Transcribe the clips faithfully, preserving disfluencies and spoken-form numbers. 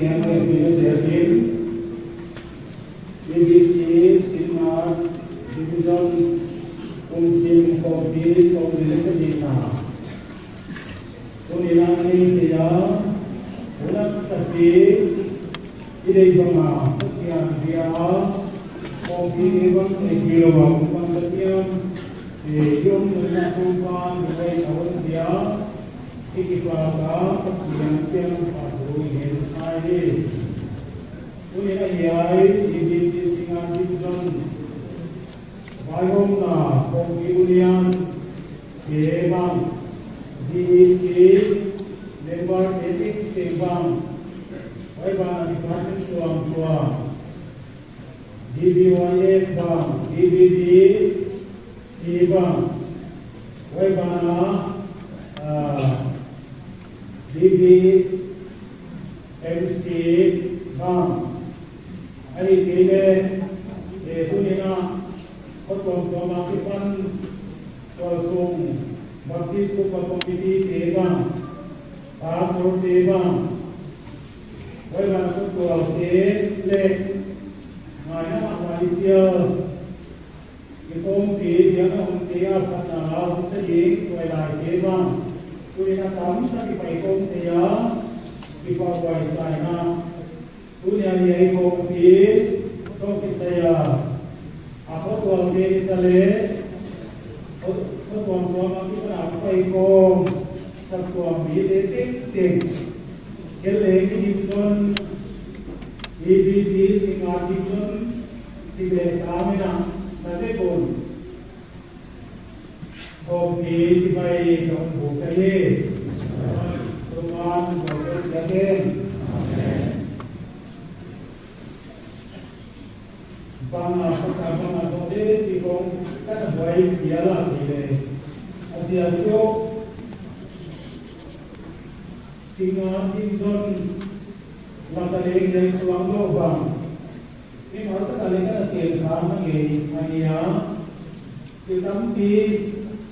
N B C Singngat Division kum sim khawmpi sawmli leh sagihna. Tuni'n a ni tia, unat sapi, i deih banga, Pathian bia, khawmpi ei bang ei kilo a, bang Pathian, e, i omna Toupa'n, i vai sa hon pia, i kipak a, Pathian kiang, pa tu i hen sa hi. Tuni'n a hiai, D B C Singngat Division vaihawmna, khawmpi union te bang, D E C member te tengteng bang, huai bang a department tuamtuam, D B Y F bang, D B B C bang, huai bang a, ah, D B M C bang. Ahihkeileh, e, tuni'n a, khua tuamtuam a kipan, tualsung, Baptist Upa Committee te bang, Pastor te bang, huai bang a khua tual te leh, ngaihna mahmah i sial, i khawmpi, biakna hun te a phatna a hon sa ding, tuailaite bang. Tuni'n a tamtak i pai khawm thei a, i pau huai sa in a. Tuni'n a hiai khawmpi, toh kisai a. A khua tuamte ni ta leh, khua, khua tuamtuam a kipan a pai khawm, saptuam mite tengteng. Kel leh mi division, D B C Singngat Division, si leh ta mi na, na te kon. Khawmpi chibai ka hon buk ka hi. Toupa'n hon buk ka hi. Bang a, bang a, bang a, so te si kong, ka na buai pia la ni leh. A sia tu, Singngat Division, la ka leng dai suang lo bang. Mimal tak a leng ka na tel kha na ngei, a nia. Thil tampi,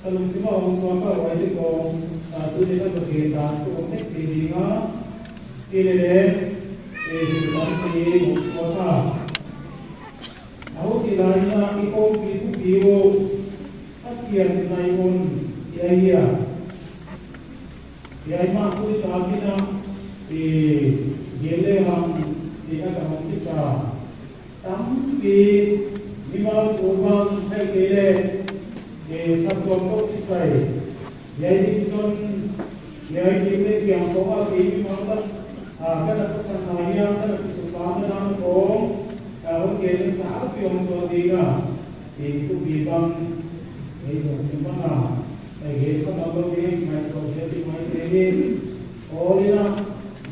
ka lungsim a hong suak a huai te kong, a, tuni'n a ka gen dan, chu hong tek te ding a. Hileleng, e, thil tampi, hong suak a. A huchi lai in a, i khawmpi thupi uh, Pathian nai un, i a hia. Hiai mah tuitakin a, e, gen lehang, chihna ka hon kisa. Tampi, mimal kou bang, ahihkeileh, e, saptuam toh kisai. Hiai division, hiai team leh kiang khawng a kei mimal tak, a, ka na pasal na hiam, ka na kisuk pam na khawng, ka hon gen sa a piang suak ding a. E, thupi bang, e, lungsim bang a. Ei, e, ka bang lo e, mai ko e, ti mai e, e. Aw, ina,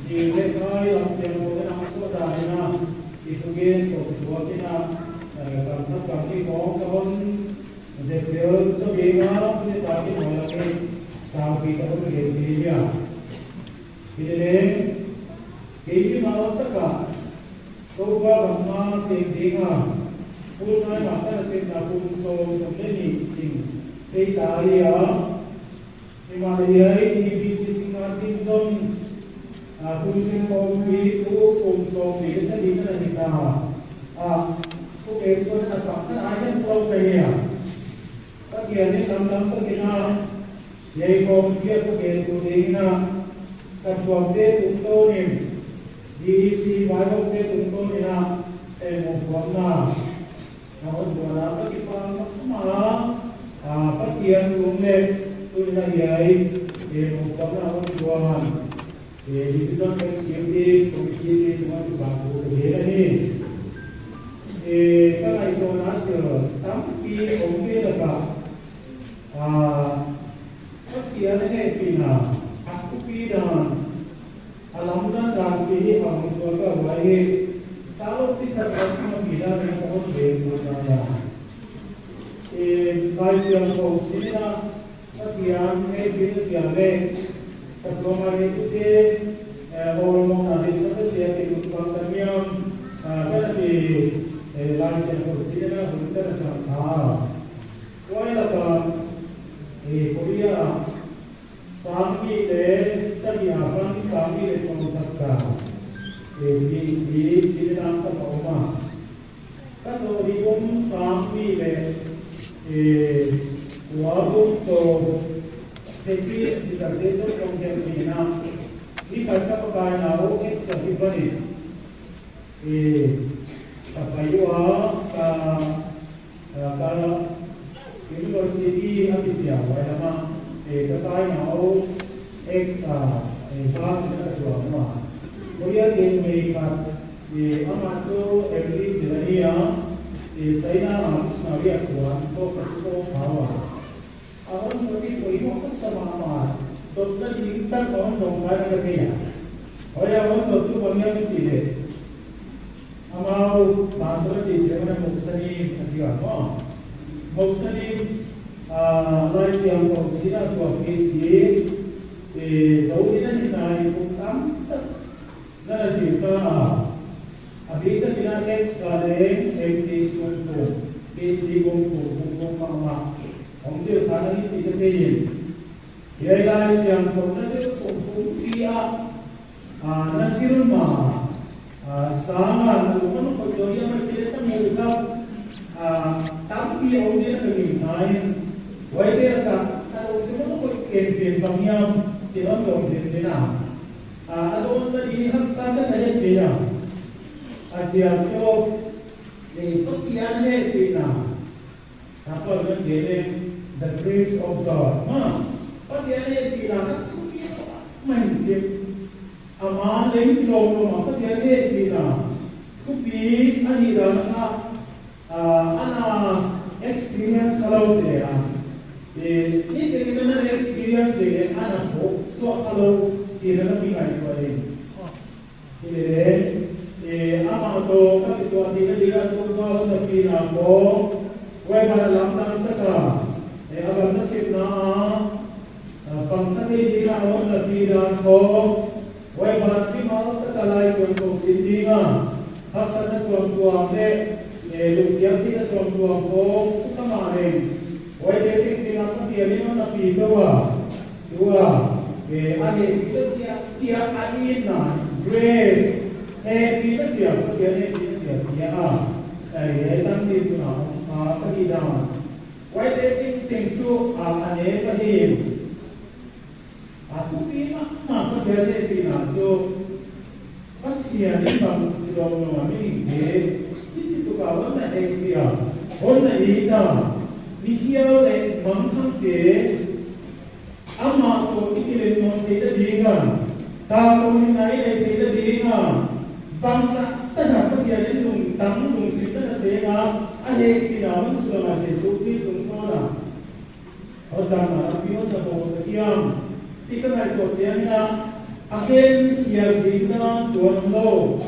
di le kai, lam siang ko, ina, so da, ina. I thugen ko, ko, ina, e, kam thak kam ni ko, ka hon, zep leu, so, e, ma, ni ta ki mo la ke, sa pi ka hon ge, e, ya. Hileleng, kei mimal tak a, Toupa bangmah sem ding a, full time a ka na sem na kum sawm thum leh nih ching thei ta hi a. Himahleh hiai D B C Singngat Division, a, kum sem khawmpi tu kum sawmli leh sagih ka na hi ta a. A, kum em tu na tak ka na ai hiam kou ka hi a. Pathian in lamdang takin a, hiai khawmpi a ka gen tu ding in a, saptuamte tungtawn in, D E C vaihawmte tungtawn in a, e, mohpuakna ka hon tuan a, ka kipak mahmah a, a, Pathian tung leh, tuni'n a hiai, e, mohpuakna hon tuan. E, division executive committee te tungah kipahthu ka gen ahi. E, ka ngaihtuahna ah tampi om ve lak ah, a, Pathian hehpihna, a thupi dan, a lamdang dan chih hi a hong suak a, huai hi, salo chih khat a thupi dan in ka hon gen nuam a. E, Laisiangthou sim in a, Pathian hehpihna ziak leh, saptuam a hehpihte, eh, hawlmawhna ding sak ziak in bang ka niam, ah, ka na ti, eh, Laisiangthou sim in a hun ka na thang kha. Huai lak ah, eh, Korea, sang nih leh sagih apan sang nih leh sawm thak ta. Eh, PhD, sini nang ka pau ma. Ka toh ni kum sang nih leh, eh, kua kum toh, thesis dissertation kong gen ni na. Ni khat ka pakaina uh extra hi bang in. Eh, ka pai ua, ka, ah, ka university a kichiau vai lama, eh, ka kaina uh extra, eh, pass in ka tuam ua. Korea te mei khat, eh, amah chu M D te la hi a, eh, China a missionary a kuan, ko ka ko pau a. A hon toh ni poimoh ka sa mahmah. Dotna ding tak a hon dong khai ka thei a. Huai a hon dot tu bang hiam i chih leh. Amau pastor te te mana Moksanim a chi a maw. Moksanim, ah, Laisiangthou sina tuam PhD, eh, Zo in a hihna in kum tam tak na na zil ta a. A bik takin a extra leng M T kum kum, PhD kum kum, kum kum mahmah. Hong zil kha na hi chih ka thei in. Hiai Laisiangthou na zil sawm pumpi a, ah, na zil ma, ah, sang a na lungmang khol zaw hiam a kile ta mu ta, ah, tampi om ding ka gingta in. Huaite lak ah, ka lungsim a khol ken pen bang hiam, chih lam dong zenzen a. Ah, a dawnna ding haksa ka sa het kei a. A ziak chu, eh, Pathian hehpihna. Ka pau na te leh, the grace of God. Ha? Pathian hehpihna kha thupi mahmah in chi. Amah leng chi lawmlawm a Pathian hehpihna thupi ahihdan kha, ah, ana experience kha lou te a. Eh, niteng in ana experience leh ana phusuak kha lou, chih na ka ngaihtuah in. Hilele, eh, amah toh ka kituah theihna ding a Toupa hon napihna khawng, huai ban lamdang taka, eh, a ban nasepna a, ah, pang kha thei ding a hon napihna khawng, huai ban mimal taka Laisiangthou sim ding a, haksatna tuamtuam leh, eh, lungkiak theihna tuamtuam khawng, tu ka mah leng, huaite tengteng a Pathian in hon napih tou a. Tua, eh, a hehpihna ziak kia a itna, grace, hehpihna ziak, Pathian hehpihna ziak kia a. Eh, eh, tang tin tuna, ah, ka hihdan. Huaite tengteng chu, ah, a ne ka hi. A thupi mahmah Pathian hehpihna chu. Pathian in bang chi lawmlawm a mi hing te, hichi tuk a hon na hehpih a, hon na it a, mi hial leh mangthang te, amah toh i kilem nawn theihna ding a, tangtawn hinna i nei theihna ding a, bangzah tak a Pathian in lungtang lungsim na na seng a, a hehpihna hon sulang a Jesu Khrist tungtawn a. Hotdamna lampi hon na bawlsak hiam chih ka ngaihtuah chiangin a, a gen hial ding na tuan lou.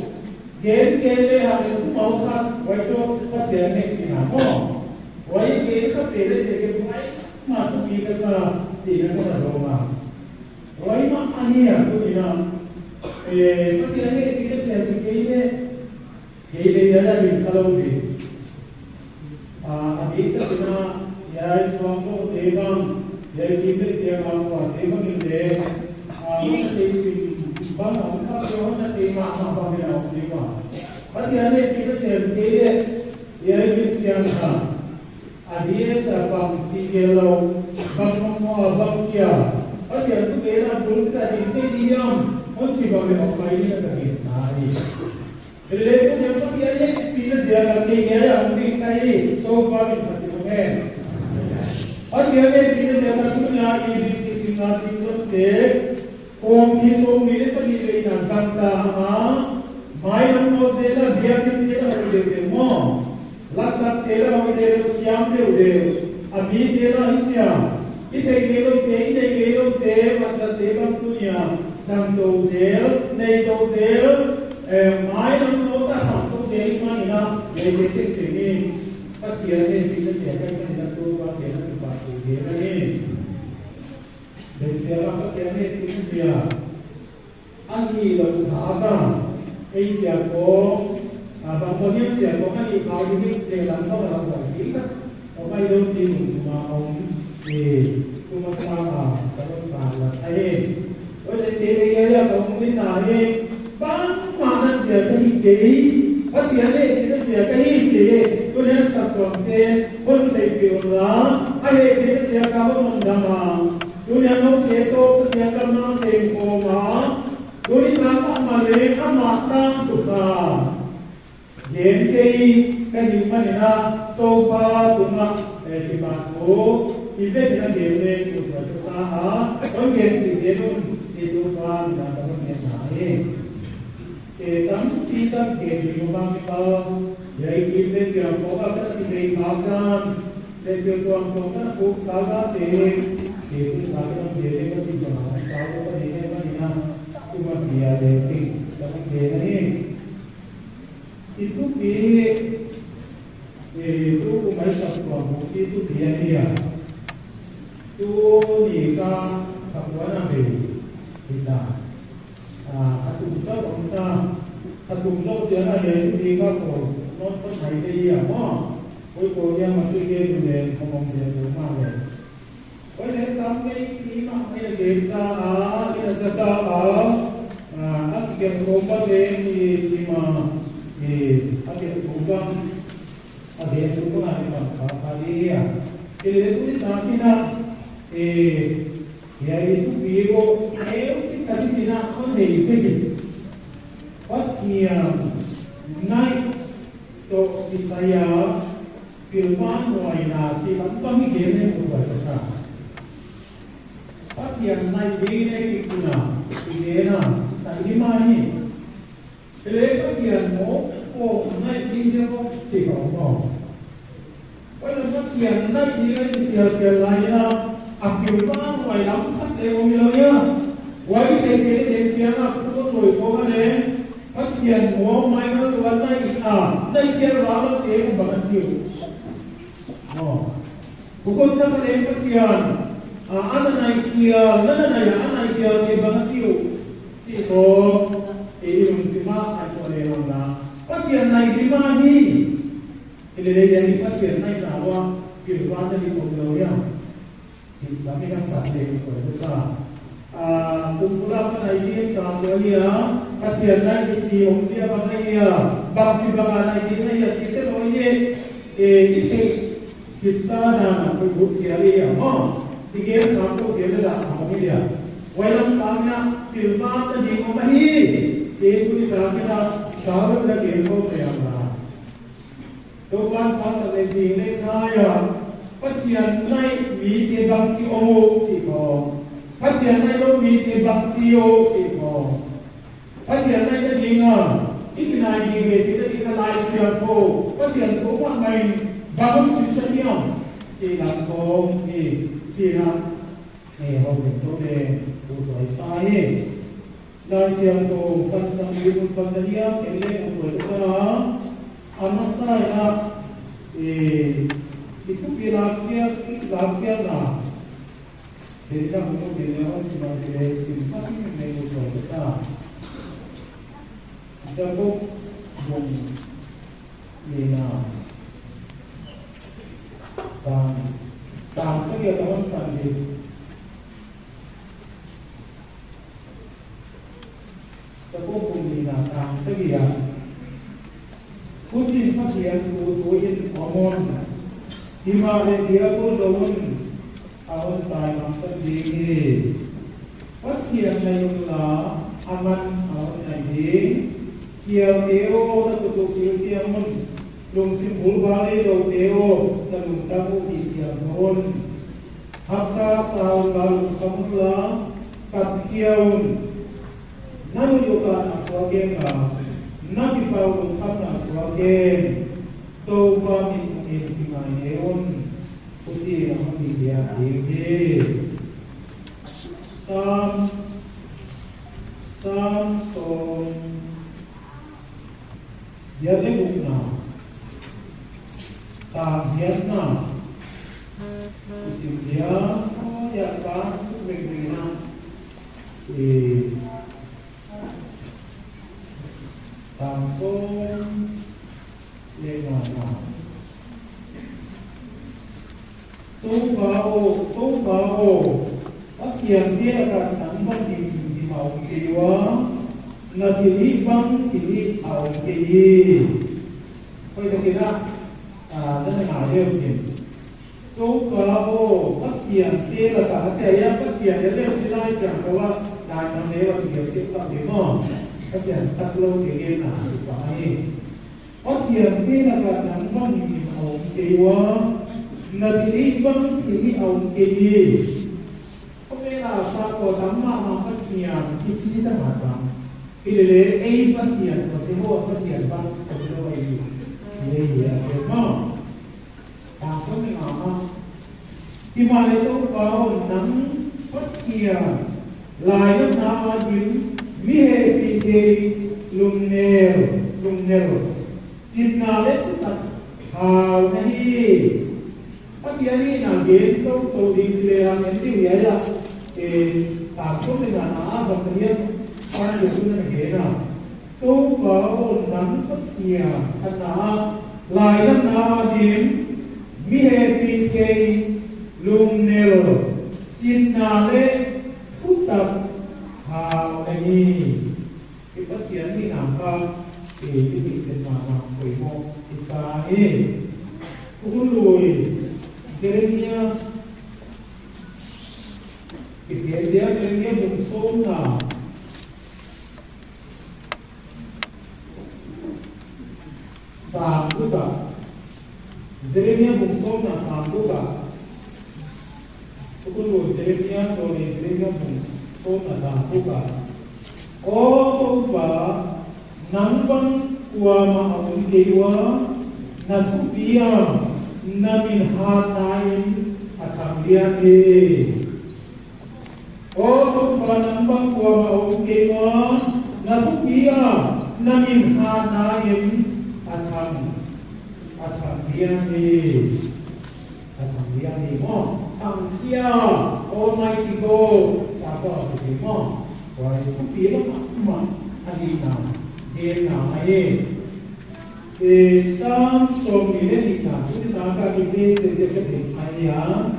Gen gen leh hang leh thu mau khat, huai chu Pathian hehpihna maw. Huai gen kha pen leh gen huai mah thupi ka sa chihna ka sa lou a. Huai mah ahi a tuni a. Eh, Pathian hehpihna ziak kei leh Kei leh hiai a ring kha lou ve. Ah, a bik takin a, hiai suang toh te bang, hiai kim leh te bang, kua te bang in leh, ah, hon na thei sim bang, hon kha te hon na thei mahmah bang in a om ding ua. Pathian hehpihna ziak kei leh, hiai kim siang kha. A di e sa bang chi gel lou, bang mong mong a bang kia. Pathian thu gel a bul ta ding te di hiam, hon chi bang leh hong pai ni ka gen ta hi. Hilele tuni a Pathian hehpihna ziak a kei ngai a hong ding ka hi, Toupa min phat in hong hen. Pathian hehpihna ziak a tuni a i di si si nga ti tuan te, Kum nih sawmnih leh sagih leh inn a zang ta a, mailam nawt zel a biakin te la hoih deuhdeuh maw. Lasak te la hoih deuhdeuh, siam deuhdeuh. A mi te la hichia. I theih ngeiloute, i neih ngeiloute, mansate bang tuni a zang tou zel, nei tou zel. Eh, mailam nawt a zang tou zel i man in a, neite tengteng in. Pathian hehpihna ziak a i man in a Toupa kiang a kipahthu gen ahi. Bengzia bang Pathian hehpihna ziak. A hih louh kha a, ei ziak khawng, a, bang khawng hiam ziak khawng a hih kha i hih leh lam khawng a lam khawng hi kha. Om ahi lou si lungsim a om, e, tuma sa a, ka lung ka la ahi. Oi, le te le ya ya ka hong ni na hi, bangmah na ziak ka hi kei, Pathian hehpihna chia ka hi chi e. Tuni'n saptuamte hon theihpih un la, a hehpihna chia ka hon dam a. Tuni'n noute toh Pathian lamna sem khawm a, tuni a mahmah leh amah tangthu kha gen kei ka hih manin a, Toupa tungah, eh, kipahthu i vek in a gen leng uthuai ka sa a, hon gen kei zen un, chi Toupa min a ka hon ngetna hi. Ke tampi tak ke ni mo bang ka, hiai kim leh piang khawng a ka na kibei khak dan, leh piang tuang tuang ka na puk khak dan te, ke tuni ka na gen leng ka chi tuang a, sa ko ka ni leh manin a, tuma pia leh ting, ka na gen ahi. I thupi, eh, tu kum mai saptuam i thupi ahi a. Tuni ka saptuam a bei, hita. Ah, a tum sa om ta, a tum sa sia na he, tuni ka ko, not pa mai de ia mo. Koi ko ia ma sui ke du le, ko mong de du ma le. Huai leh tam leh i mahmah i gen ta a, i na sa ta a, a, a kigelh khawm bang leh i sim a, i, a kigelh khawm bang, a kigelh khawm bang a i bang kha kha di a. I leh tuni tak in a, i, i a i thupi ko, e, si ka di si na, kon hei se ki. Pathian nai toh kisai a, pilvang huaina chih lam bang i gen leng uthuai ka sa. Pathian nai ding leh kikun a, i gen a, tak ni mah hi. Leh Pathian mawk, mawk nai ding leh mawk chih ka om a. Huai lam Pathian nai ding leh kisialsial lai a, a pilvang huai lam khat leng om lou ia. Huai theih theih leh chiang a, ka ko tuai ko ka leng, Pathian mawk mai na luat nai a, nai khial va lou te bang a chi uh. Oh. Hukum tak leh Pathian, ah, ana nai khial, ana nai, ana nai khial te bang a chi uh. Chi ko, e i lungsim a, ai ko leh lang la. Pathian nai di mah hi. I leh leh i Pathian nai na ua, pilvang na di om lou ia. Chih lam i na pat leng uthuai ka sa. Ah, kum bul a ka nai ding ka ko ia, Pathian nai chih om sia bang ia, bangchibang a nai ding ia, chih te lou ia, eh, i theih khit sa na na koi but kia ia, mo. I gen ka ko sia leh la, a om ia. Huai lam sang na, pilvang na ding om ahi, ke tuni tak in a, sa lou na gen ko pe ang la. Toupa'n pha sak leh zing leh ngai a, Pathian nai mite bangchi om uh chih khawng. Pathian nai lou mite bangchi uh chih khawng. Pathian nai ka ding a, i kinai ding ve te i ka Laisiangthou, Pathian thu mahmah in bang hon sui sa hiam chih lam khawng i, si na, e, hou te to leh, uthuai sa hi. Laisiangthou phatsan ding un phatsan hiam, ken leng uthuai ka sa. A masa in a, eh, i thupi lak piak, i lak piak na. Deni na mu deni na hon sim a deni leng sim phat in leng uthuai ka sa. Jakob bung nihna. Tang, tang sagih a ka hon tan di. Jakob bung nihna tang sagih a. Huchiin Pathian thu thu in om un. Himahleh diabol lou un a hon tai mangsan ding hi. Pathian nai un la, aman a hon nai ding. Khialte aw, na kut uh silsiam un. Lungsim bulbul leh doute aw, na lungtang uh hihsiang un. Haksa sa un, lungkham un la, kapkhia un. Na nuihlouhna suak in la, na kipah lungkhamna suak in. Toupa min in kingai un. Huchiin a hon hihsiang ding hi. Sam, Sam sawm, giat leh gukna. Tang giatna. I sim dia, oh, ya, tang suk vek vek na. Eh, tang sawm leh ngana. Toupa aw, Toupa aw, a khiamte a kan tang bang in, in himhim kei ua. Na thilhih bang thilhih a om kei hi. Hoihtak in a, ah, na na ngai leu chin. Toupa aw, Pathiante laka, a chi a, Pathiante leh thilhih lai chiang kou a, lai na leh a, Pathiante tak leh maw. Pathian tak lou te genna, tu pa hi. Pathiante laka nang bang in a om kei ua, na thilhih bang thilhih a om kei hi. Khovel a sa kou tam mahmah Pathian, kichi ta mahmah. Hilele, ei Pathian, kou se ho Pathian bang, kou se ho ei. Ei, ei, ei, ei, maw. Tang sawm leh nga. Himahleh Toupa aw, nang Pathian, lainatna a dim, mi hehpihtheih, lungnel, lungnel, chinna leh thutak hau na hi. Pathian hihna gen toutou ding chi leh hang en ding hiai a. Eh, tang sawm leh ngana a bang hiam, pan leh tun a gen a. Toupa aw, nang Pathian, khatna ah, lainatna a dim, mi hehpihtheih, lungnel, chinna leh thutak hau na hi. I Pathian hihna kha, i, i, i chin mahmah poimoh i sa hi. Pu Hun Lui, Jeremia, i, i, Jeremia bung sawmna. Tang guk ah. Jeremia bung sawmna tang guk ah. Pu Hun Lui Jeremia, sorry, Jeremia bung sawmna tang guk ah. Aw Toupa, nang bang kuamah a om kei ua, na thupi a, na min hatna in a tham lian hi. Aw Toupa, nang bang kuamah om kei ua, na thupi a, na min hatna in a tham, a tham lian hi. A tham lian hi maw. Tham khia, Almighty God, sa kou hi maw. Huai thupi lou mahmah ahihna, genna ahi. Eh, Sam sawmnih leh nihna, tuni tak a i base te ka ding ahi a.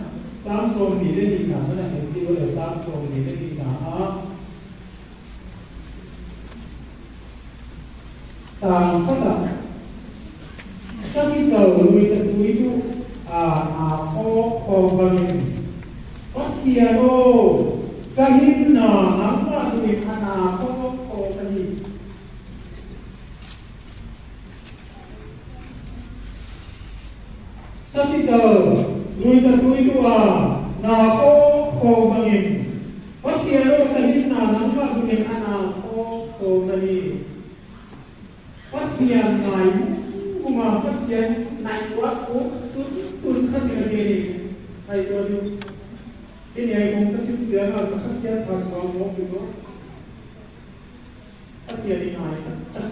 Sam sawmnih leh nihna, na na en di ua leh Sam sawmnih leh nihna ah. Tang khat ah. Ka hihna lui ka tui tu a, a khawk khawk bangin. Pathian aw, ka hinna nangmah tungin a na khawk khawk ahi. Sakhikal, lui ka tui tu a, na khawk khawk bangin. Pathian aw, ka hinna nangmah tungin a na khawk khawk ahi. Pathian ngai, kuma Pathian ngai ua, tun, tun khat ni a ni. Ngai ua ni. Ini ai kong ka sim sia na, ka sia ta suang mo ki ko. Pathian i ngai tak tak.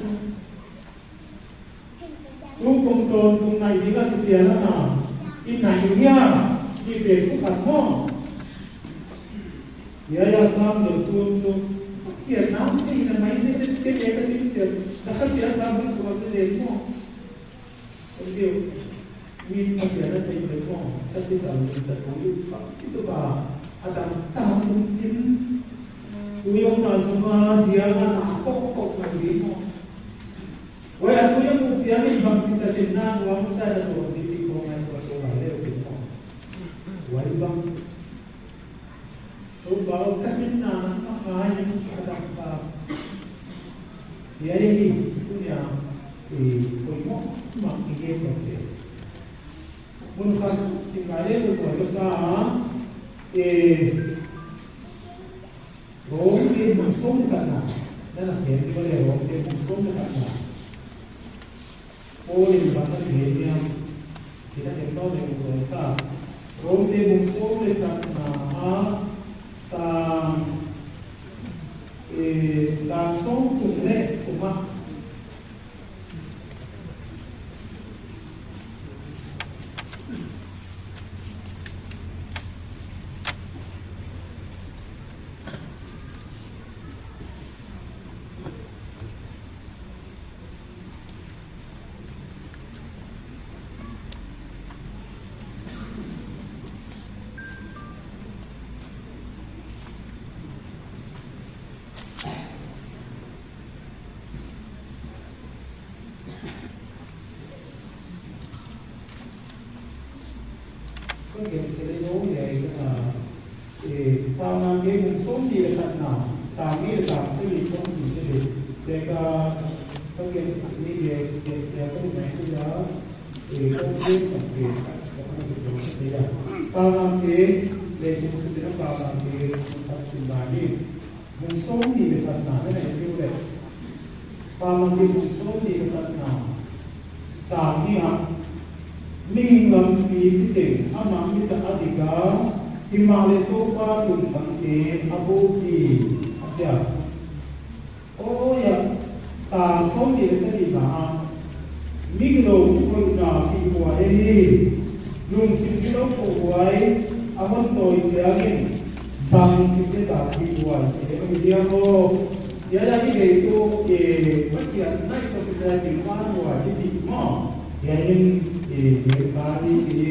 Tu kong ton kong ngai di ka ti sia na na. I ngai di ya. Di pe ku khat mo. Ya ya sam do tu tu. Pathian nam te i na mai ne te te ka ti sia. Ka sia ta bu suang te de mo. Thank you. Min Pathian a theih leh maw, sakhikal min ka tui tu bang chi tu ka, a dang tam tung chin. Tui omna sung a, dia nga na khawk khawk mai di maw. Huai a tui a muk chiang in bang chi takin na nuam sa na tuam di ti khawng ngai tua tua lai leh chin maw. Huai bang. Toupa aw, ka hinna nangmah ngai in a dang ta. Hiai hi, tuni a, eh, poimoh mahmah i gen bang te. Mun khat sim lai leh kou kou sa, eh, Rom te bung sawm leh khatna, na na en di ua leh Rom te bung sawm leh khatna. Paul in bang a gen hiam, chih na en tou leh kou sa. Rom te bung sawm leh khatna ah, tang, eh, tang sawmthum leh thum ah. Ken kele no ya ina, eh, Tangte bung sawmnih leh khatna, tang nih leh tang sagih kong sim kei. Teka, ka ken nih leh, ken, ken ka nih mai ya, eh, kong sim kong sim, ka nih kong sim ya. Tangte, leh bung sawmnih leh tangte, kong sim mai ni. Bung sawmnih leh khatna, na na i tiu leh. Tangte bung sawmnih leh khatna. Tang nih ah, mihing lampi chiteng, amah mit a dik a, himahleh Toupa tungtangte a buk hi, a chi a. Aw ya, tang sawmnih leh sagihna ah, mi gilou khoihna pihhuai ahi, lungsim gilou khohhuai a hon tawi chiangin, bangchibang tak pihhuai se ahi diam aw. Ya ya, i deih tuh, eh, Pathian nai toh kisai pihhuai i chih maw. Ya in, eh, i deih ka di chi,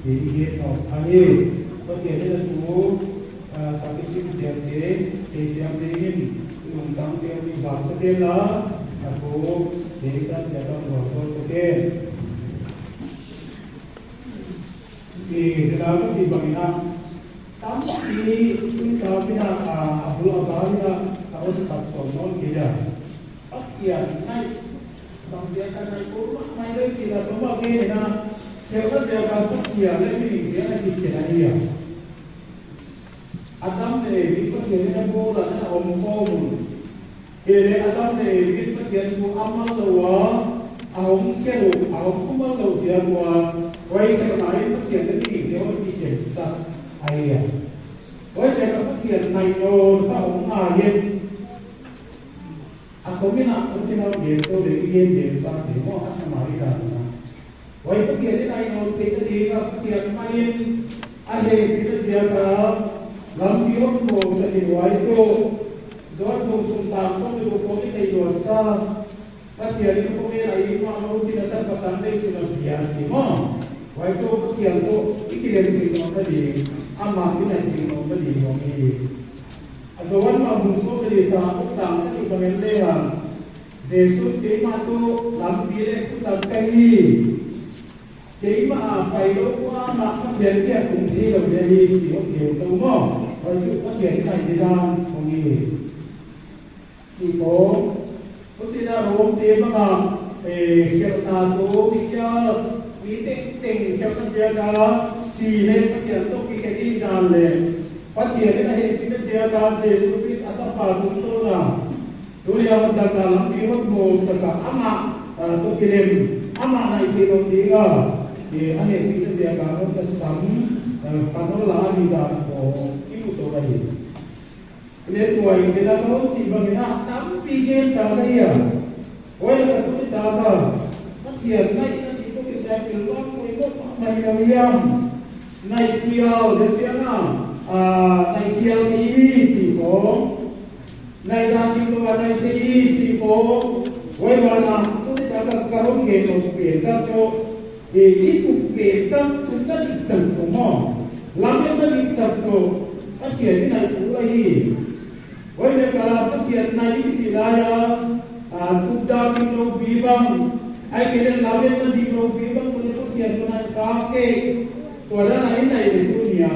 eh, i deih toh ahi. Pathian in a thu, ah, ka kisim chiang te, eh, siam dingin, lungtang te mi bang sa te la, a ko, eh, ka chia ka buat sa te. Eh, ka la ka si bang ina. Tampi, tuni tak ina, ah, a bul a bang ina, ka hon tak sawm nawn kei a. Pathian nai, bang ziak a nai ko, ma, mai leh si la, ko ma ke na, khelhna ziak a Pathian leh mi ziak a kikhen ahi a. Adam leh Evi Pathian in a bawl a, na om khawm un. Hileh Adam leh Evi Pathian thu a mal lou a, a hong khelh uh, a hong kumal lou ziak ua, huai khelhna in Pathian leh mihingte hon kikhensak ahi a. Huaiziak a Pathian nai nawn kha om ngai in. A komin a, huchi'n a gen tou leh i gen gen sa te maw, a summary dan a. Huai Pathian in nai nawn theihna ding a Pathian mai in a hehpihna ziak a lampi hon mawksak in huai toh. Johan bung thum tang sawm leh guk kong i theih luat sa. Pathian in khovel a i muh mah uh chin a, Tangte tungtang leh chin a bia chi maw. Huai toh Pathian toh i kilem theih nawnna ding, amah i nai theih nawnna ding hong hi. A Johan mah bung sawm leh li tang guk tang sagih bang en lehang, Jesu'n keimah tuh lampi leh thutak ka hi. Keimah a pai lou kuamah Pathian kiang tung theilou ding ahi chi hon gen tou maw. Huai chu Pathian nai ding dan hong hi. Chi khawng, huchi'n a Rom te bang a, eh, khelhna toh, mi kia, mi tengteng khelhna ziak a, si leh Pathian toh kikhen dan leh, Pathian in a hehpihna ziak a, Jesu Khrist a tapa tungtawn a, tuni a hon dam a lampi hon mawksak a, amah, ah, toh kilem, amah nai theilou ding a, eh, a hehpihna ziak a, hon tasam, eh, panol a hi dan khawng, i mu tou ahi. Leh tuailai in a ka hon chih bang in a tampi gen ta ka hi a. Huai lak a tuni tak a, Pathian naihna ding toh kisai pilvang poimoh mahmah in a hiam. Nai khial, leh chiang a, ah, nai khial i hi chih khawng. Nai dan ding toh a nai thei i hi chih khawng. Huai ban ah, tuni tak a ka hon gen nop pen ka chu. Eh, i tup pen tak, tupna diktak toh maw. Lametna diktak toh. Pathian in nai puk ahi. Huaiziak a Pathian nai i chih lai a, ah, tup dan ding loupi bang. Ahihkeileh lametna ding loupi bang, tuni Pathian nai ka ke. Tua dan a i nai leh tuni a,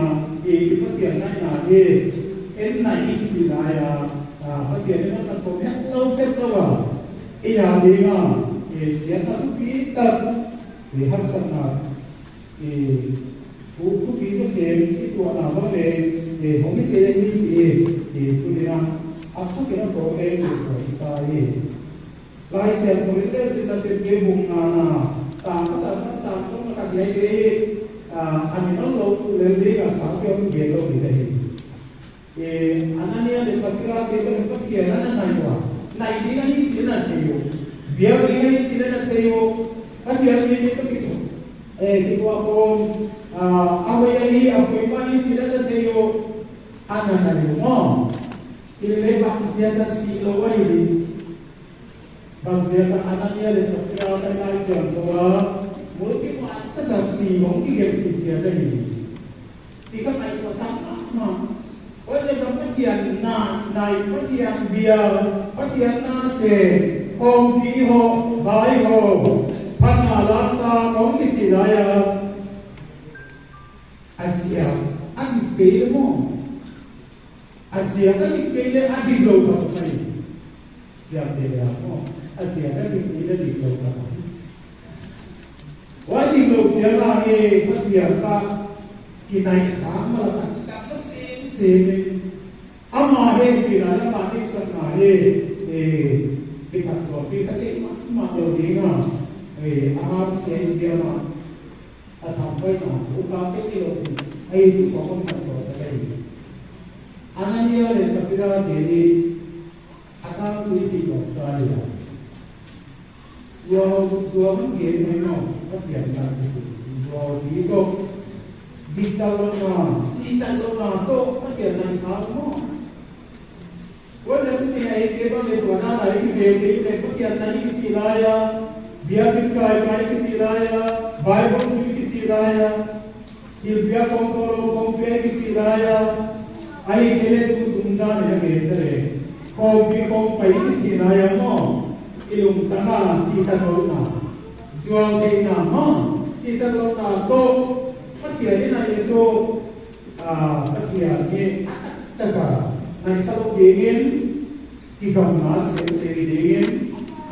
eh, Pathian naihna hi. En nai i chih lai a, ah, Pathian in a na ko hetlou, hetlou a. I a ding a, eh, siatna thupi tak. Eh, haksatna, eh, thu, thupi thusem, i tuahna bang leh, eh, hong i te hi chi, eh, tuni a, a thak in a ko e, eh, ko i sa e. Laisiangthou in leh chin Nasepte bung ngana, tang khat a, tang sawm leh khat hiai te, ah, a min hon lou lel ding a, sangte hon gen lou ding ahi. Eh, Anania leh Safira te toh Pathian ana nai ua. Nai ding ahi chih ana thei uh. Biak ding ahi chih ana thei uh. Pathian mi toh kituak, eh, kituak khawm, ah, a hoih ahi, a poimoh ahi chih ana thei uh. Ana nai uh maw. Hileh bangziak a si lou ahi ding. Bangziak a Anania leh Safira te Laisiangthou a, mulkimhuai tak a si hong kigelh chih ziak ahi. Chih ka ngaihtuah tak mahmah. Huaiziak a Pathian na, nai, Pathian bia, Pathian na se, khawmpi hoh, vai hoh, phatna la sa, hong kichi lai a. kei leh maw. A ziak a dik kei leh a diklou ta mai. Ziak te leh maw. A ziak a dik kei leh diklou ta mai. Huai diklou ziak a hi Pathian kha kinai kha mah a kidam semsem. Ama he pi lai ama deihsakna he, eh, kiphattuam pi kha thei mahmah lou ding a, eh, a ham se dia mah, a thampaihna, upa te ni lou ding, a hi chu kong phattuam sa ka hi. Anania leh Sapphira te ni, a tangthu i pi kong sa ni la. Zuau, zuau man gen mai maw, Pathian tangthu chu. Zuau pi toh, diktaklouhna, chihtaklouhna toh, Pathian nai kha maw. Huan a tuni a i te bang leh tua na lai i te te i te Pathian nai i kichi lai a, biakin kai kai i kichi lai a, Bible sim i kichi lai a, thilpiak kawmkawm lou kawmpiak i kichi lai a, ahihkeileh tutung dan a gen ta leh, kawmpi kawmpai i kichi lai a maw, i lungtang a chihtaklouhna, zuau theihna maw, chihtaklouhna toh, Pathian i nai leh toh, ah, Pathian hi a taktak a nai kha lou ding in, kigamna semsem ding in,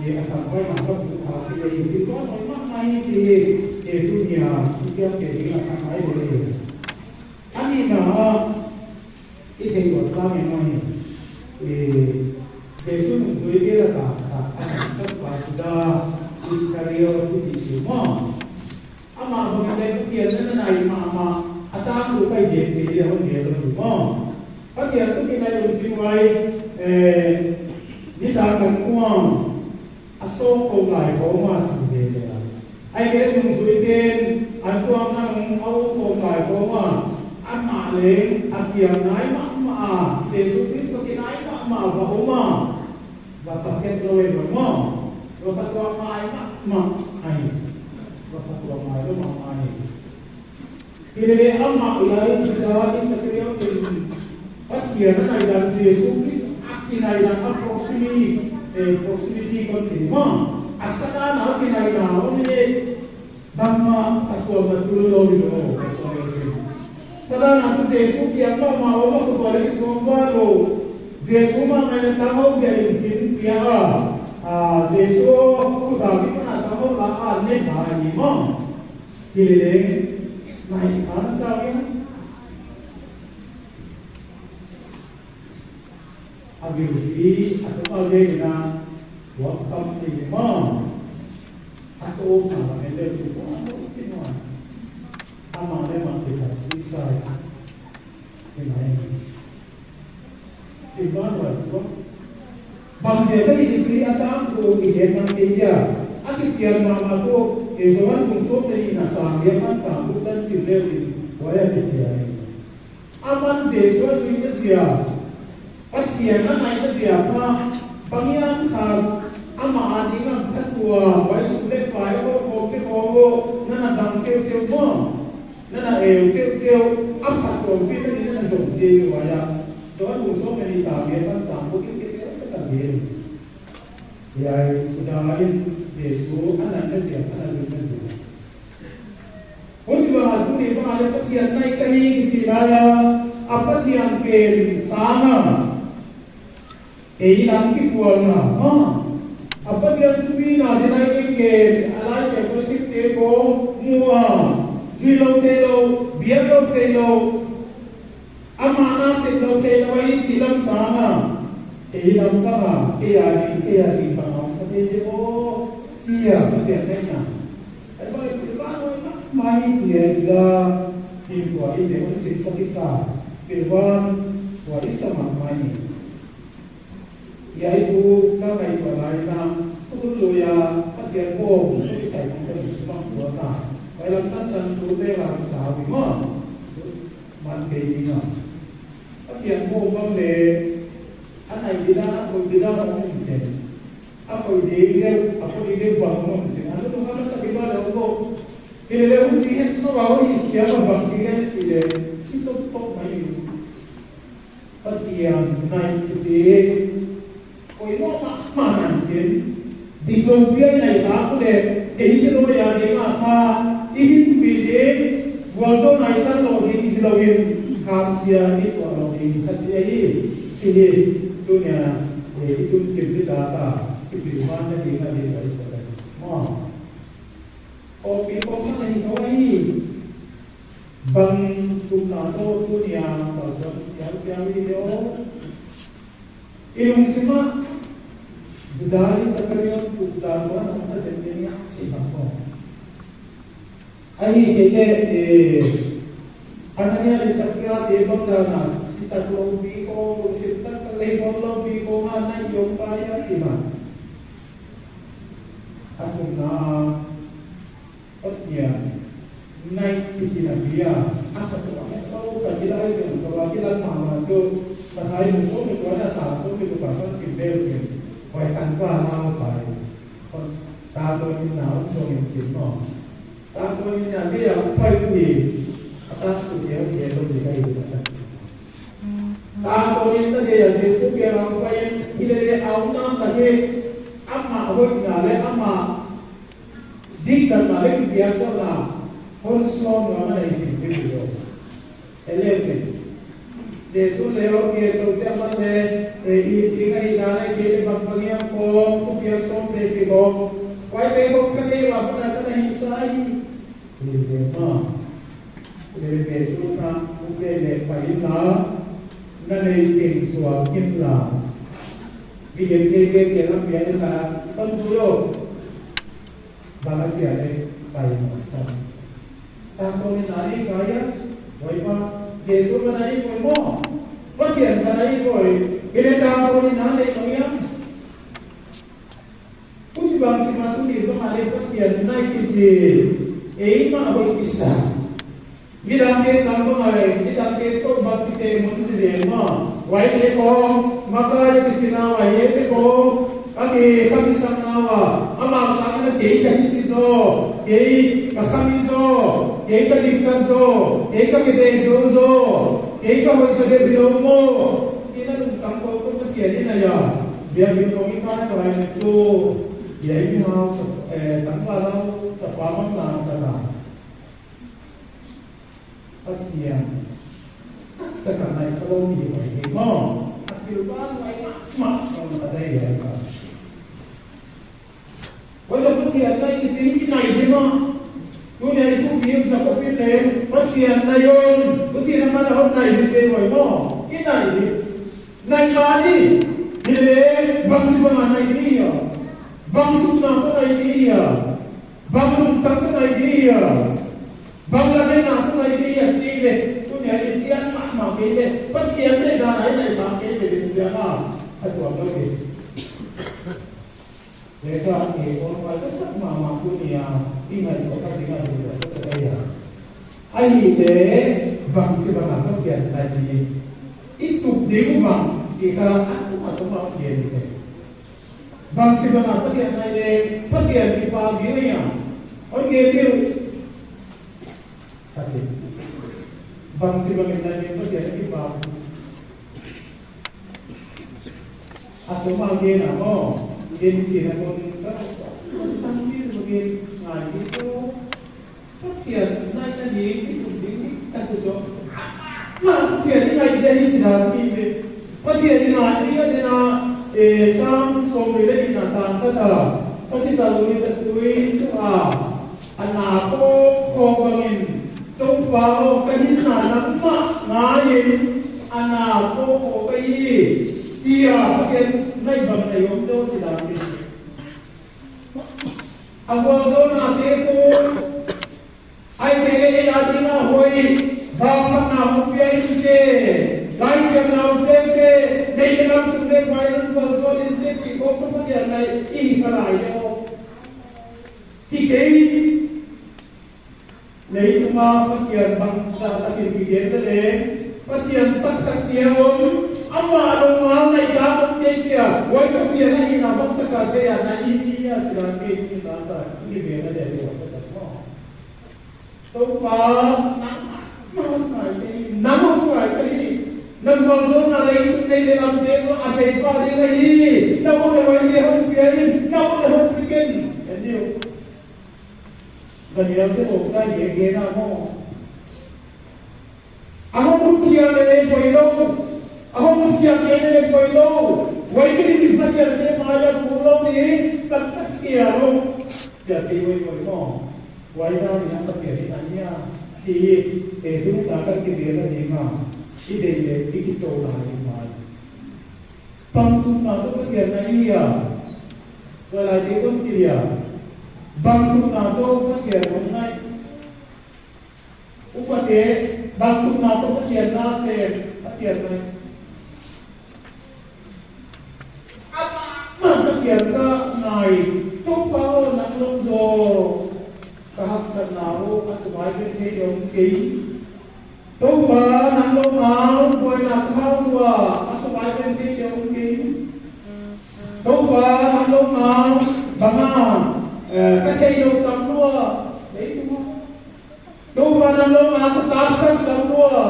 eh, a thampaihna ka puk kha thei hi, tua noi mahmah hi chi, eh, tuni a, i chiamteh ding a kha ngai leh. A nihna ah, i theih uh sang e maw hi, eh, Jesu nungzuite lak a, a, a, a, a, Juda Iskariot i chih uh maw. Amah bang leh Pathian na nai mahmah, a tangthu kha i gen kei leh hon gen lou maw. Pathian toh kinai lungching uai, eh, nitak kan kuang, a sawk khawm lai khawng a si zel leh a. Ahihkeileh nungzuite'n, an kuang a nung a um khawm lai khawng a, amah leng a kiang nai mahmah a, Jesu Khrist toh kinai mahmah va om a. Va pha khetlou e maw. Va phattuam mai mahmah ahi. Va phattuam mai lou mahmah ahi. Hilele amah lai Juda Iskariot in Pathian a nai dan Jesu Khrist a kinai dan a proximity, eh, proximity kon chi maw. A sa dan a kinai dan om e. Bangmah a tuam a tul lou lou, a tuam lou lou. Sadan a tu Jesu kiang mah mah om a, khut a leng i sawm vat lou. Jesu mah ngai na tang om dia in kin pia a. Ah, Jesu khut a mi pan a tang om la a ne ba ni maw. Hilele, nai khan sa in. A gilpi, a tuma vek in a, tuak tam ti maw. A tuma vek in a, tuak tam ti maw. Amah leh amah te ka si sai. Ti mai. Ti ba ba tu. Bang sia ka i ti a tangthu i gen man kei dia. A kisian mahmah tu, e Johan bung sawm leh nih na tang dia man tang buk dan sim leh sim. Huai a kisian. Aman Jesu a zuihna ziak, Pathian a naihna ziak kha, bang hiam khat, amah a ding a phattuam, huai sum leh pai aw, khawm leh khawm aw, na na zang cheucheu maw, na na eu cheucheu, a phattuampihna ding na na zong cheucheu huai a. Johan bung sawm leh nih tang giat pan tang buk in kei kei a ka ta gen. Hiai, Juda in Jesu a naihna ziak, a na zuihna ziak. Huchibang a tuni bang a leh Pathian naih ka hi kichi lai a, a Pathian pen sang a, ei lam kikualna, ha? A Pathian thupina ding a i gen, a Laisiangthou simte khawng mu a, zuih lou theilou, biak lou theilou. Amah na sep lou theilou ahi chih lam sang a, ei lam pang a, kei a ding, kei a ding pang a om ka thei de aw, chi a, Pathian naihna. Ahihkeileh pilvang huai mahmah hi chi a, Juda in tua i te hun sin sa kisa, pilvang huai i sa mahmah hi. Hiai tu ka ngaihtuah lai in a, tu tu lui a, Pathian bawm, tu kisai bawm, tu kisai bawm, tu ta. Huai lam tantan tu te la sa wi maw. Man kei ding a. Pathian bawm bang leh, a nai ding a, a koih ding a, om in chin. A koih ding leh, a koih ding bang om in chin. A nu tu ka masa ding a leh om bawm. Hilele hun si het tu a hun i kia bang bang si het si leh, si tok tok mai. Pathian naih i chih poimoh mahmah nanchin, diklou pi a i naih tak uleh, ei te lou a ding a kha, i hinpih ding, vualzawlna i tan lou ding hilou in, Khangsia i tuah lou ding khat ahi, si hi, tuni a, eh, i tun kim di ta ta, i pilvang na ding a ding a i sa ta. Maw. Aw, pi ko kha na hi ko ahi. Bang kum na to tuni a, ka sa siam siam video. I lungsim ah, Juda Iskariot kum dan ua na ka jen jen ya si bang ko. Ahihkeileh, eh, Anania leh Safira te bang dan a, si tak lou pi ko, lungsim tak tak leh bang lou pi ko, nga na i om pai a si bang. A kum na, Pathian, nai kichi na bia, a ka tu a ka tu ka kila i sim ka wa kila ma ma tu, ka hai mu so mi ko na ta so mi ko ka ka sim bel sim, wai tan ka na pai. Kon ta ko ni na so mi sim no. Ta ko ni na bia pai tu ni, a ta tu ke ke lo ni ka i ta. Ta ko ni ta ke ya Jesu ke na pai, hi le le au na ta ke, ama hoih na le ama Diktatna leh kipiaksuahna hon sawm nuam a nei sim ding uh. Eleven. Jesu leh a kiangtou siam man leh, eh, i, i ka i na leh, kei leh bang bang hiam kawm, kipiak sawm te si kawm. Huaite kawm ka te wa bang na ka na hi sa hi. Eleven ma. Leh Jesu na, u se leh pai la, na nei teng suak in la. Mi gen ke ke ke la piak in la, pan su lo. Bang a chia leh pai mawk sa. Tangtawn in a nei kei a, huai pa, Jesu ka nei kei maw. Pathian ka nei kei, bang leh tangtawn in a nei kei a. Huchibang sim a tuni bang a leh Pathian nei kichi, eimah hoih kisa. Midangte sang bang a leh, midangte toh bang kite mun si leh maw. Huaite khawng, makai a kichi na huaite khawng, a mi, a mi sang na ua, amau sang na kei ka hi chi zaw, kei ka kham hi zaw, kei ka diktat zaw, kei ka kite zaw zaw, kei ka hoih zaw leh bilou maw. Chih na lungtang khawng toh Pathian in a ia. Biakbuk khawng i kai huai leh chu, ia i mi hau sa, eh, tangval hau, sa pa mang na sa na. Pathian taktak a nei kha lou mi huai hi maw. A pilvang huai mahmah, kong ka dai huai ka. Huai leh Pathian nei kichi hi nei di maw. Tuni a i thupi sa ko pi leh, Pathian nei on, Pathian a man a hon nei di se huai maw. Ki nei di. Nei ka di. Hi leh, bangchibang a nei di ia. Bang tupna ka nei di ia. Bang lungtang ka nei di ia. Bang lametna ka nei di ia chih leh, tuni a i chian mahmah kei leh, Pathian deihdan a i nei mahmah kei leh, i chian a, a tuam lou di. Leh ka e, kon pai ka sak mahmah tuni a, i ngaihtuah ka ding a, i ngaihtuah ka ding a. Ahihleh, bangchibang a Pathian nei di. I tup ding uh bang, i ka a tum a tum a pian di. Bangchibang a Pathian nei leh, Pathian kipak ding ia. Hon gen diu. Kati. Bangchibang in nei leh Pathian kipak. A tum a gen a maw. Gen chih na kon ka. Tang ding gen ngai di ko. Pathian nei na ding, i tup ding, i tak zaw. Mah Pathian i ngaih dia hi sila mi ve. Pathian i ngaih dia dena, eh, Sam sawmnih leh nih na tang khat a. Sa ki ta lui ta tui tu a. A na ko, ko bangin. Toupa aw, ka hinna nangmah ngaiin. A na ko, ko ka hi. Sia, Pathian nei bang nei om zaw sila mi. A vualzawlnate khawng, ahihkeileh ei adingin hoih, vakphatna hong pia in te, laisiangthou hong pia in te, neih leh lam sung leh vai lam vualzawl in te chih khawng toh Pathian nei i hi kha lai leh aw. Hi kei. Leitung a Pathian bangzah takin kigen leh, Pathian taktak dia om, amah lungmang lai ka om kei chia, huai Pathian a hihna bangtak a thei a na i hi a sila kei ni na ta, i hi ve na dia dia ka ta maw. Toupa, nang, nang ngai kei, nang ngai kei, nang bang zo na leitung nei leh lam te ko a kei pa ding a hi, na ko leh huai te hon pia in, na ko leh hon pia in, en diu. Daniel te bawk ta hi e gen a maw. A hon hon siam leh leng poilou. A hon siam leh leng poilou. Huai kei ni Pathian te mai a pu lou ni, ka, ka siam lou. Siam kei poilou. Huai dan in a Pathian in a hia. Hi, e, tu ta ka ki bel a ni nga. I deih leh, i kichou lai mai. Bangtutna toh Pathian na hia. Tua lai te kon chi dia. Bangtutna toh Pathian kon ngai. Upate, bangtutna toh Pathian na sem, Pathian ngai. Amah, amah Pathian ka ngai. Toupa aw, nang lawm zaw. Ka haksatna uh a subuai pen thei deuh kei. Toupa, nang lawm a, buaina ka hau lua, a subuai pen thei deuh kei. Toupa, nang lawm a, bang a, eh, ka theihlouh tam lua, leitung a. Toupa, nang lawm a, ka taksan tam lua,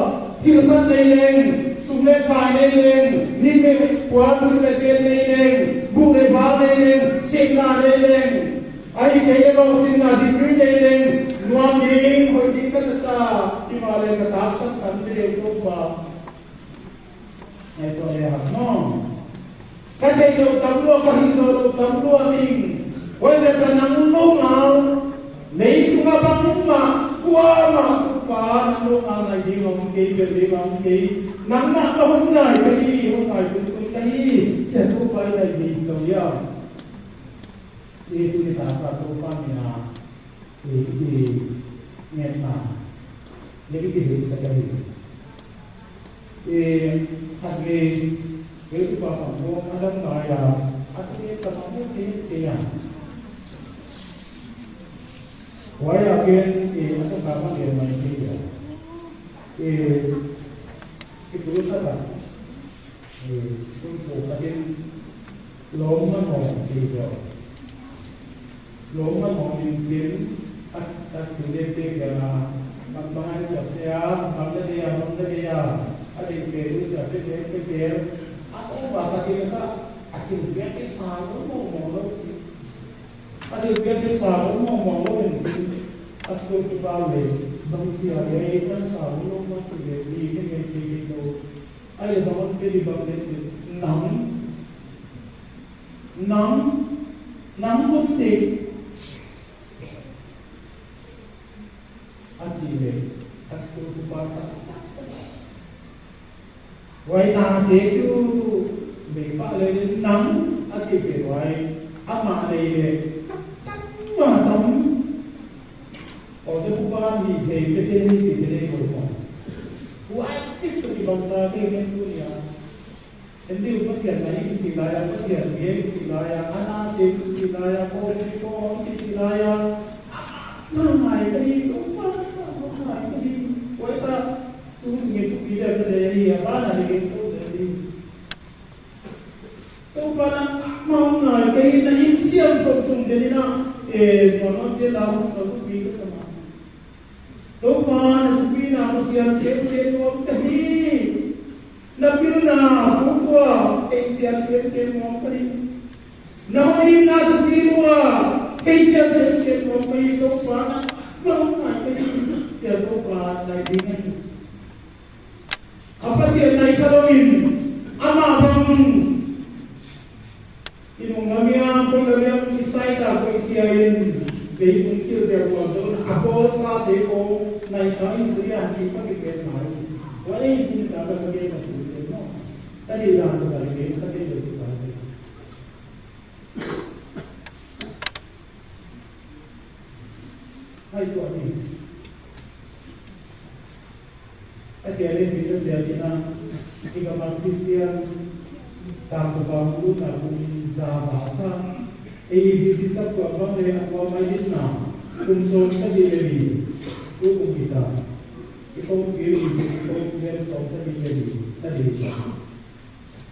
thil khat nei leng, sum leh pai nei leng, nin leh puan, sum leh tel nei leng, buh leh bal nei leng, sekna nei leng. Ahihkeileh lawhcinna degree nei leng, nuam ding, hoih ding ka na sa, himahleh ka taksan tam leh Toupa. Ngaihtuah lehang maw. Ka theihlouh tam lua, ka hihzoulouh tam lua ning. Huaiziak a nang lawm a, leitung a bangmah, kuamah, Toupa, nang lawm a ngai ding om kei, bel ding om kei. Nangmah ka hon ngai ka hi, hon ngai tuntun ka hi. Sia Toupa i ngai ding lou ia. I tu ni ta ka Toupa min a, i, i ngetna, i ki hei sa ka hi. I, khat vei, i tu pa pang ko, a dam ngai a, a tu ni ta pang ko te, te ia. Huai a ken, i, a tu ka pang ko mai te ia. I, sikul sa ta. Eh, kun ko ka din lawm man hong si ko. Lawm man hong in sin as, as student te ka na, bang bang ai sa te a, bang da te a, bang da te a. A din ke lu sa te se, te se. A ko ba ka din ka, a din ke te sa lo mo mo lo. A din ke te sa lo mo mo lo in sin. A school ki pa le, bang si a le, kan sa lo mo mo si le, ni ke ke ke ke lo. Ai, bang hon pe di bang leh, nang, nang, nang kon te. A chi leh, a school tu pa ta. Huai na te chu, bei pa leh nang, a chi pe huai, amah leh leh, tam, tam, tam. Aw, te pu pa ni thei pe te ni chi pe te ko ko. Huai chik tu ki bang sa te men tu nia. Enti Pathian na i kichi lai a, Pathian mi i kichi lai a, ana se i kichi lai a, ko i ko i kichi lai a. Nang mai ka hi, ko pa, nang mai ka hi. Huai ta, tu ni tu pi le ka le hi, a ba na ni ke tu le hi. Toupa nangmah hon ngai ka hi, na in siam tok sung te ni na, eh, nuam nuam te la hon sa tu pi ka sa ma. Toupa na thupina hon siam siam siam nuam ka hi. Na pilna pu tua, kei siam siam siam nuam ka hi. Na hon hinna thupi ua, kei siam siam siam nuam ka hi, Toupa nangmah hon ngai ka hi. Sia Toupa ngai ding ahi. A Pathian nai kha lou in, amah bang. I nung lam ia, koi lam ia, i sai ta koi kia in, bei tung kil te kua zon, a ko sa te ko, nai kha in zui a ki pa ki pen mai. Wa ei tung ta ka ke ma tu te no. Ta di lam ta ka ke, ta ke lo sa te. Hai tua ni. A tia le mi na sia kina, i ka ma Christian, ta ko ba mu na kum za ba ta. E i bi si sa tua ba le a tua mai din na, kum so sa di le ni, tu kum kita. I ko bi i ko bi so sa di le ni, ta di ta.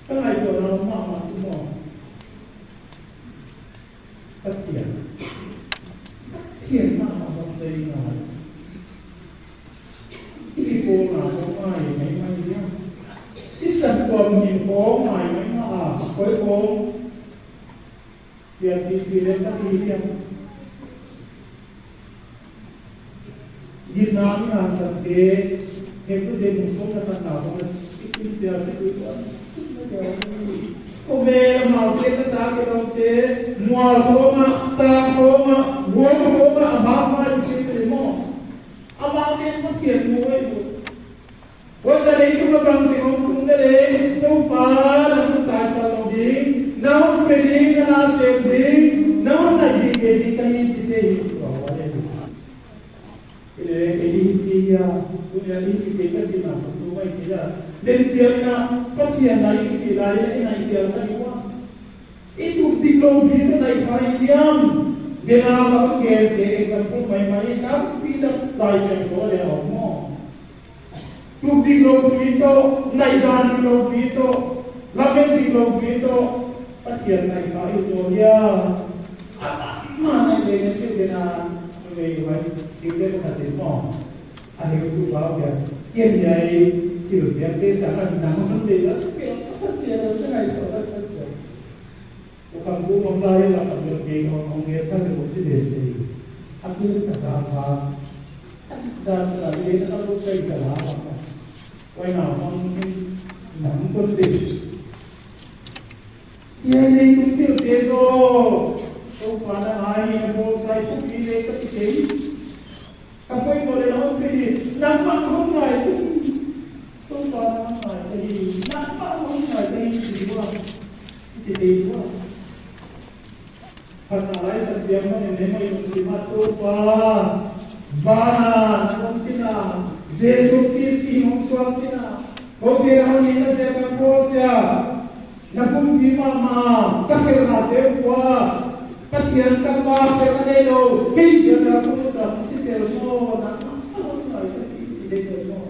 Ka lai tua na ma ma su mo. Pathian. Pathian mahmah bang lei ngai. I kipawlna bang ngai ngai ngai dia. I santuam in ko ngai ngai ngai a, koi ko. Pian pi pi le ka pi dia. Gitna mi hangsan te, Heutu te bung sawm leh khat na bang a, i sim chiat i tui tuan. Khovel amau te na ta ke dong te, mual khawm a, ta khawm a, guam khawm a, a bang mai u chih te maw. Amau te Pathian mu ai bu. Huai ta leh tu ka bang te hong tung leh leh, Toupa na hon taisa lou ding, na hon pe ding, na na sem ding, na hon nai ding, pe ding ka hi chih te hi tua huai. Kei leh kei di hichi hia, tuni a hichi kei ka chihna tung tung mai kei a. Den chiang na, Pathian nai hichi lai a, i nai chiang na i ua. I tup dik lou pi toh nai pai diam. Den a ka gen te example maimai tampi tak Laisiangthou leh a om maw. Tup dik lou pi toh, nai dan dik lou pi toh, lamen dik lou pi toh, Pathian nai pai toh hia. Amah nai leh ngai chiu den a, numei huai student khat in maw. A heutu pau hia. Ken hiai thil biak te sang a nang hon dei a, biak ka sa te a, ka ngai toh, ka sa te a. Ka kham bu mang lai la ka biak ke hong hong ngai ka le ko ti de se. A ki ka sa pha. Da ka le ka lo kai ka la. Wai na mang nang kon de. Hiai lei tung thil te zo. Toupa na ngai ni na ko sai ku pi le ka ti kei. Ka poimoh leh na hon pe hi, nangmah hon ngai. Toupa na hon ngai ka hi, nangmah hon ngai ka hi, chi ua. Chi te ua. Phatna Laisiangthou chiang mah in neimai lungsim a Toupa. Van a na hong chin a, Jesu Khrist i hong suak chin a. Kote na hon itna ziak a cross a. Na pumpi mahmah, ka khelhna te uh pua. Pathian Tapa khelhna neilou, kei ziak a cross a ka si tel maw, nangmah hon ngai ka hi chi tel maw.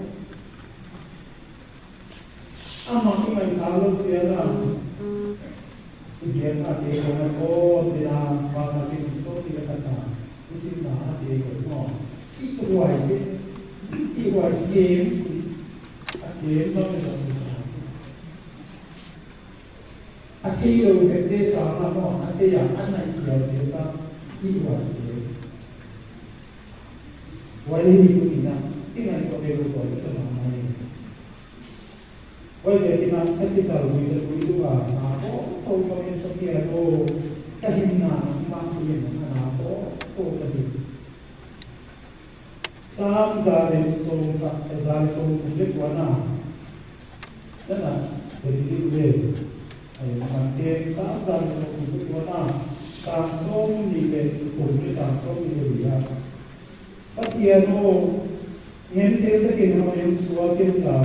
Amah i ngaihkhiak lou chiang a. I biakna te khong a ko, te na, pa na te so ti ka ta. I simna a chi ko maw. I huai te, i huai sem, a sem bang a sem. A theilou te te sa na maw, a thei a, a nai khiak te ta, i huai sem. Huai hi tuni a, i ngaihtuah theilou tuan sa mahmah hi. Huaiziakin a sakhi tal lui ta tui tu a, na ko, ko ko in sakhi a ko, ka hinna, ma tu in, na ko, ko ka hi. Sam za leh sawm khat, za leh sawmthum leh kua na. Nana, te di di le. Ai, man te Sam za leh sawmthum leh kua na. Tang sawmnih leh thum leh tang sawmnih leh li a. Pathian aw, ngen tel takin hon en suak in la.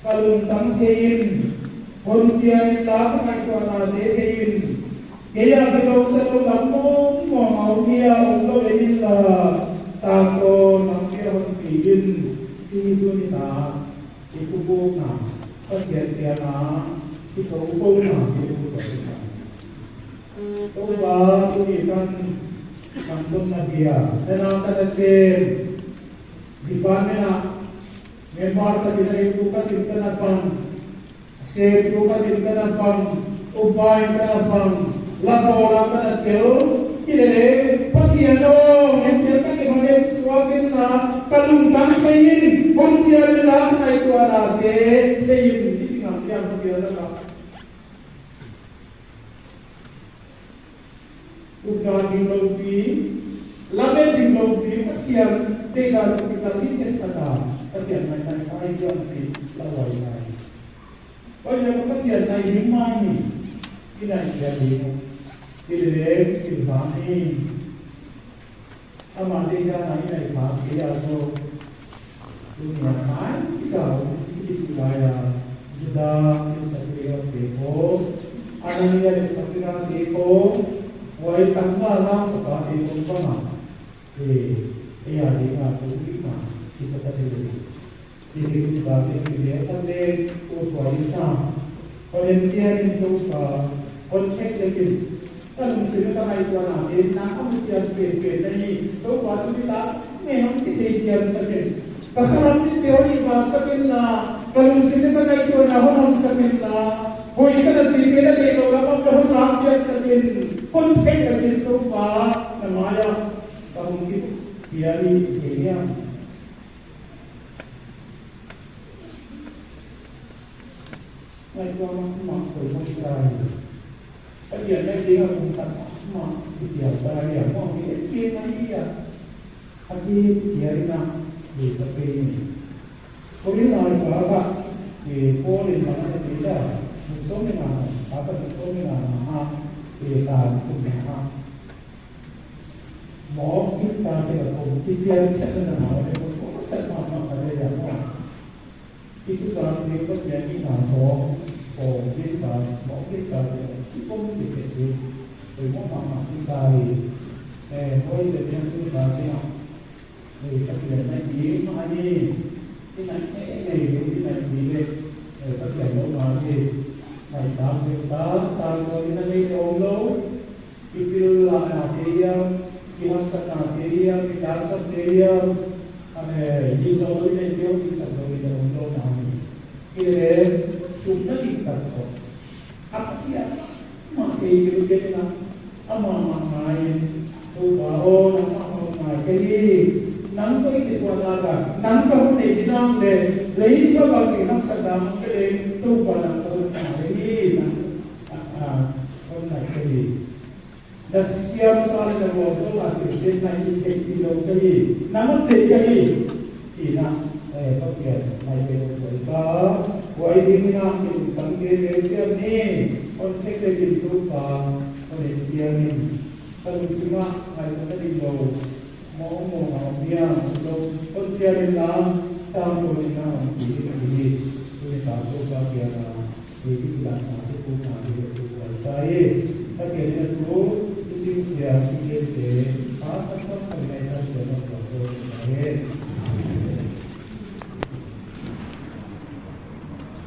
Ka lungtang thei in, hon chial in la ka ngaihtuahna te thei in. Kei a kilawm sa lou lam mawngmawng a om hia, om lou in la. Tangtawn lam kia hon pi in, chi tuni a, i thupukna, Pathian kiang a, i thupukna, i thupukna. Toupa, tuni tan, nang tungtawn a dia, nang tungtawn a sem, department a, member khat in a i tu ka tin ka na pang, Setu ka tin ka na pang, upa in ka na pang, la bawl a ka na tel, hilele, Pathian aw, ngen tel takin hon en suak in la, ka lungtang thei in, hon chial in la, ka ngaihtuahna te, thei in, i ching a kiang ka pial na ka. Upna ding loupi, lamen ding loupi, Pathian deihdan pi ka ni ten ka ta, Pathian nai nai ai diam chi la wai nai. Huai leh Pathian nai ding mah ni, i nai dia ding, i le le, i ba ni. Amah deihdan a i nai pha kei a zaw. Tuni a nai chik a, i ti lai a, Juda Iskariot te khong, Anania leh Safira te khong, huai tangval la sapa te khong bang a. E, ei a ding a tung ding mah, i sa ta thei. Chihte tuni a ding in le, a le, ko tua i sa. Hon en chian in Toupa, hon thek leh kin. Ka lungsim leh ka ngaihtuahna te, na ka mu chiat penpen na hi, Toupa tuni a, ngen hon kithei chian sak in. Ka khalam te hon i ba sak in la, ka lungsim leh ka ngaihtuahna hon hon sak in la. Hoih ka na chi pen a deih lou lam ah ka hon lak chiat sak in. Hon thek leh kin Toupa, na mai a, ka hon kipia ni chi kei a. Tua mah mah koi mah sa hi. Pathian na ding a kum khat mah mah i chiam ta hi a, mah hi e chiam na hi a. A ki kia i na hi sa pe ni. Korin lai ka ba, e Paul in mana e chi da, mu som ni na, a ka mu som ni na na ha, e ta kum na ha. Mawk gik ta te ka kum, ki chiam chiam na na ha, e kum ko sa ma ma ka le ya mawk. Ki tu sa ni ko chiam ni na mawk, ko gik ta, mawk gik ta te, ki kum ki te ki, ko mawk ma ma ki sa ni. E, ko i te ni tu sa ni na. Ei, Pathian na ding mah hi. I na ngei ngei leh, i na ding leh, eh, Pathian lou mah hi. Nai tak leh tak tak lou, i na ngei leh om lou. I pil lak na te ia, i haksat na te ia, i taksak te ia. Eh, i zou lou, i na ngei lou, i sak lou, i na om lou mah hi. Hi leh, sum na dik tak ko. A Pathian mah kei kei kei na, amah mah ngai, Toupa aw, nangmah mah ngai ka hi. Nang toh i deihhuai lak a, nang ka hun nei di nang leh, lei ka bang kei haksatna mah ka leh, Toupa nang ka hun ngai ka hi, nang, a, a, hun ngai ka hi. Na siam sa leh na vualzawl a thil te ngai i theih lou ka hi, nang hon theih ka hi. Chihna, eh, Pathian, ngai te lou ka hi sa. Huai ding in a, min tang te te siam ni, hon theih leh ding Toupa, hon et chiang in. Ka lungsim ah, ngai ka ding lou, mawng mawng a om hiam, lou, hon chiang in la, tang ko ni na, om ki, ki, ki, tu ni ta Toupa kiang a. Ei, i lam na te kum na te kum na sa e. Pathian in a tu, i sim kiang i gen te, a sa sa sa